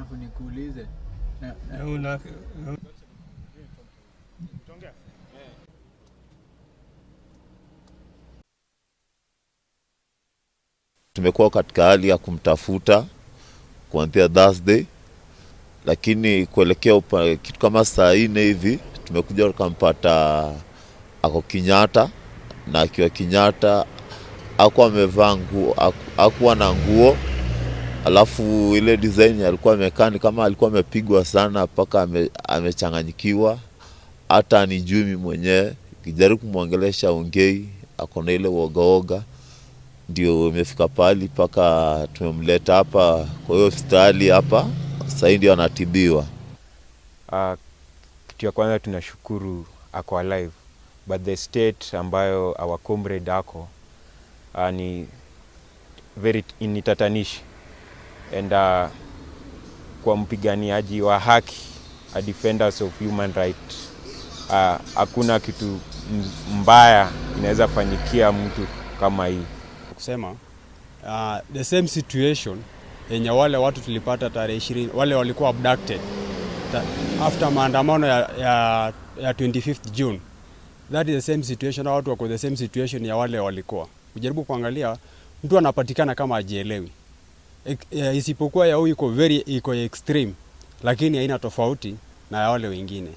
Alafu nikuulize Tumekuwa katika hali ya kumtafuta kuanzia Thursday, lakini kuelekea kitu kama saa 4 hivi tumekuja tukampata ako Kenyatta, na akiwa Kenyatta hakuwa amevaa nguo, hakuwa na nguo. Alafu ile design alikuwa amekaa ni kama alikuwa amepigwa sana mpaka amechanganyikiwa, hata anijui mimi mwenyewe. Kijaribu kumwongelesha ongei, ako na ile woga woga. Ndio imefika pahali mpaka tumemleta hapa kwa hiyo hospitali hapa, sasa ndio anatibiwa. Kitu ya kwanza tunashukuru ako alive, but the state ambayo our comrade ako ni very initatanishi, and kwa mpiganiaji wa haki, a defenders of human right, hakuna kitu mbaya inaweza fanyikia mtu kama hii. Kusema the same situation yenye wale watu tulipata tarehe 20, wale walikuwa abducted after maandamano ya 25th June. That is the same situation, watu wako the same situation ya wale walikuwa. Ujaribu kuangalia mtu anapatikana kama hajielewi. Isipokuwa ya huyu iko very, iko extreme, lakini haina tofauti na ya wale wengine.